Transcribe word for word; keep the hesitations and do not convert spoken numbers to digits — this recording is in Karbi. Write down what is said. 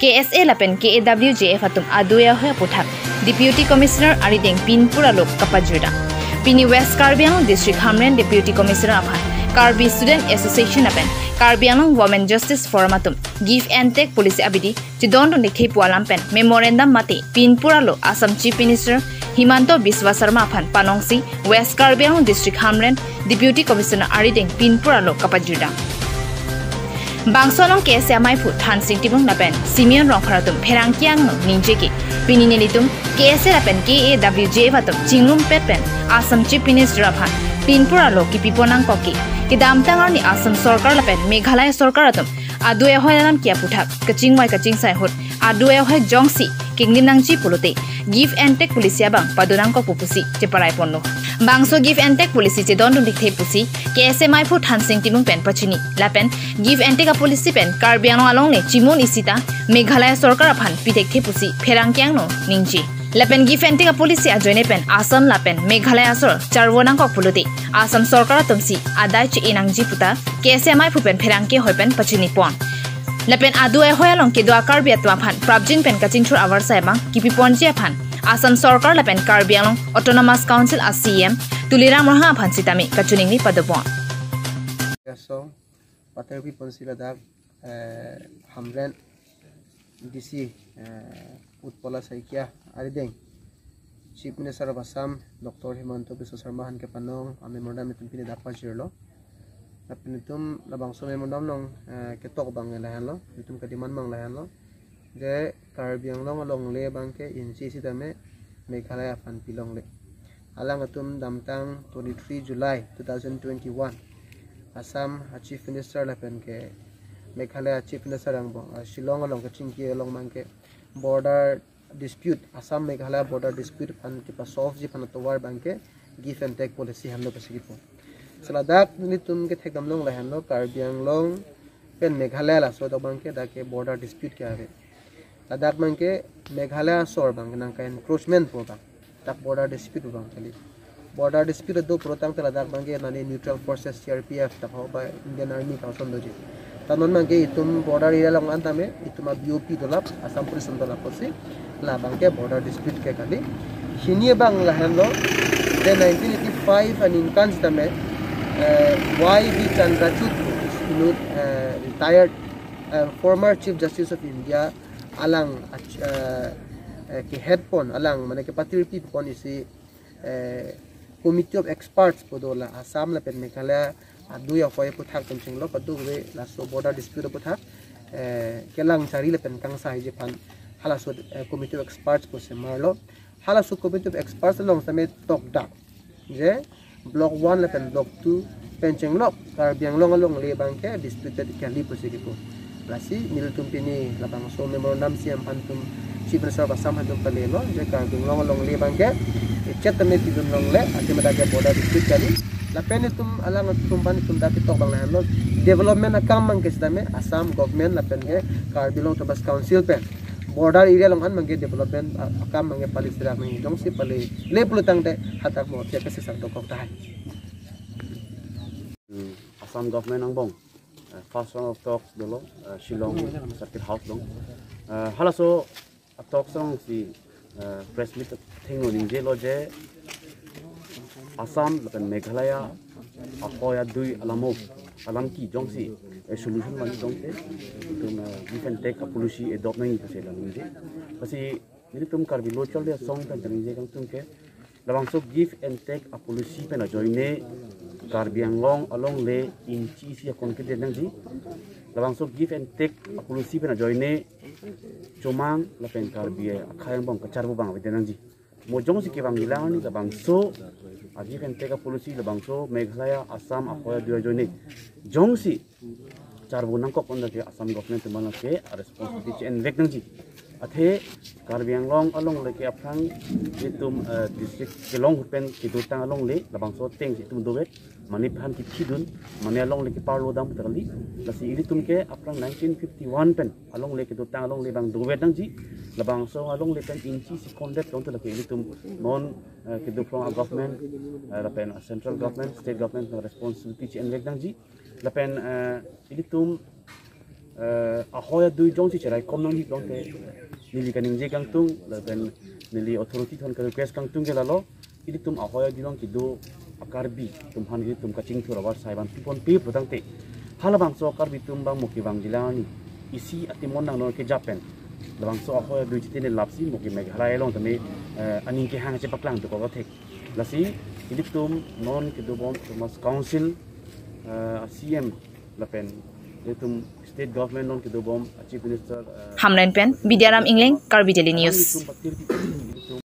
K S A lapen K A W J F atum adui ahoi aputhak Deputy Commissioner arideng pinpur alo kapajirda. Pini West Karbi Anglong District Hamren Deputy Commissioner aphan Karbi Student Association lapen Karbi Anglong Women Justice Forum atum give and take policy abidi chedondun dikthepu alam pen memorandum mate pinpur alo Assam Chief Minister Himanta Biswa Sarma aphan panongsi West Karbi Anglong District Hamren Deputy Commissioner arideng pinpur alo kapajirda. Bangso along K S A amaiphu Thansing Timung lapen Simeon Rongphar atum pherangke angno ningje ke pini nelitum K S A lapen K A W J F atum chinglumpet pen Assam Chief Minister aphan pinpur alo kipipon nangkok ke kedamtang arni Assam Sorkar lapen Meghalaya Sorkar atum adui ahoi alam ke aputhak kachingvai kachingsai ahut adui ahoi jongsi kinglim nangji pulote give and take policy abang padun nangkok pu pusi cheparai ponlo. Bangso give and take policy chedondun dikthe pusi K S A amaiphu Thansing Timung pen pachini lapen give and take a policy pen Karbi Anglong alongle chimun isi ta Meghalaya Sorkar aphan pithekthe pusi pherangke angno ningje. Lapen give and take a policy ajoine pen Assam lapen Meghalaya asor charvo nangkok pulote Assam Sorkar atumsi adai che-e nangji puta K S A amaiphu pen pherangke ahoi pen pachini pon. Lapen adui ahoi along kedo a Karbi atum aphan prapjin pen kachingthur avarsai abang kipiponji aphan Assam Sorkar lapen Karbi Anglong Autonomous Council a C E M Tuliram Ronghang aphan sitame kachiningri padopon. Asong paterpi ponsi ladak, eh, Hamren D C, eh, Utpala Saikia arideng Chief Minister of Assam Doctor Himanta Biswa Sarma aphan kepanong a memorandum itum pini dak pajirlo. Lapen itum labangso memorandum along, eh, ketok abang lahenlo, itum kedemand abang lahenlo. Je Karbi Anglong alongle abangke inchi sitame Meghalaya aphan pilongle. Alanglitum damtang twenty-three July two thousand twenty-one Assam a Chief Minister lapen ke Meghalaya Chief Minister angbong, ah, Shillong along kachingki along abangke border dispute, Assam Meghalaya border dispute aphan kipa solve ji aphan atovar abangke give and take policy henlo pasi kipu. Si ladak nelitum kethekdam along lahenlo, Karbi Anglong pen Meghalaya laso dak abangke dak ke border dispute ke ave. Ladak abangke Meghalaya asor abangke nangke encroachment pu abang. Dak border dispute abang kali. Border dispute do pulotangte ladak abangke nani neutral forces C R P F dak ho ba Indian Army kangson doji. Ta non abangke itum border area along an tame itum a B O P dolap, Assam Police dolap pusi la abangke border dispute ke kali. Hini abang lahenlo, je nineteen eighty-five aningkan sitame, eh, Y V Chandrachud, inut, eh, retired, eh, former Chief Justice of India, alang ach-, eh, eh, ke head pon, alang mane kepatirpi pon isi, eh, Committee of Experts pu do, la Assam lapen Meghalaya adui ahoi aputhak pen chinglo, kadokave laso border dispute aputhak, eh, kelang chari lapen kangsaiji aphan halaso, eh, Committee of Experts pu semarlo. Halaso Committee of Experts along sitame tokdak je Block one lapen Block two pen chenglok Karbi Anglong alongle abangke disputed kali pusi kipu. Lasi nelitum pini labangso memorandum C E M aphan tum, Chief Minister of Assam aphan tum palelo je Karbi Anglong alongle abangke ichet tame pidun longle, athema dak ke border dispute kali. Lapen itum alangtum aphan itum dak ketok abang lahenlo, development akam abangke sitame Assam government lapen ke Karbi Anglong Autonomous Council pen border area along an abangke development, ah, akam abangke pali sirak nang jongsi pali le pulotangte hadak mo tiap kesi sak dokok tahai. Hmm, Assam government angbong, eh, first round of talks dolo, eh, Shillong Circuit House along. Eh, halaso a talks alongsi, eh, press meet thengno ningjelo je Assam lapen Meghalaya ahoi adui alamo alam ke jongsi, eh, solution van jongte itum, eh, give and take a policy adopt nangji pusi la ningje. Lasi nelitum Karbi Lo Challenge Asong pen ningje kangtung ke labangso give and take a policy pen ajoine Karbi Anglong alongle inchi isi akon kedet nangji. Labangso give and take a policy pen ajoine Chomang lapen Karbi akhei angbong kacharvo abang avedet nangji. Mo jongsi kevang bilang ni labangso a give and take a policy labangso Meghalaya, Assam ahoi adui ajoine jongsi charvo nangkok pon dak ke Assam government atum abang ke a responsibility che-envek nangji. Athe Karbi Anglong alongle ke aphrang itum, eh, district kelong ahut pen kedotang alongle labangso atengsi itum dovet, mane aphan kithidun, mane alongle keparlo dam puta kali. Lasi ilitum ke aphrang nineteen fifty-one pen alongle kedotang alongle abang dovet nangji. Labangso alongle pen inchi isi kondet long tu lake ilitum non, eh, kedophrong a government, eh, lapen central government, state government responsibility che-envek nangji. Lapen, eh, ilitum, Eh, ahoi adui jongsi cherai kom nangji tangte, neli kaningje kangtung lapen neli authority atum ke request kangtung ke lalo, ilitum ahoi adui along kedo a-Karbi atum aphan ilitum kachingthur avar sai van pipon pe pu tangte, halabangso a-Karbi atum abang mo kevangji lang ani, isi atimon nangno kejap pen labangso ahoi adui chitene lapsi mo ke Meghalaya along tame, eh, aning kehang chepaklangdun ko thek. Lasi ilitum non kedobom Autonomous Council, eh, a-C M lapen ilitum state government non kedobom a-Chief Minister, eh, Hamren pen Bidyaram Engleng, Karbi Daily News. Ilitum patir di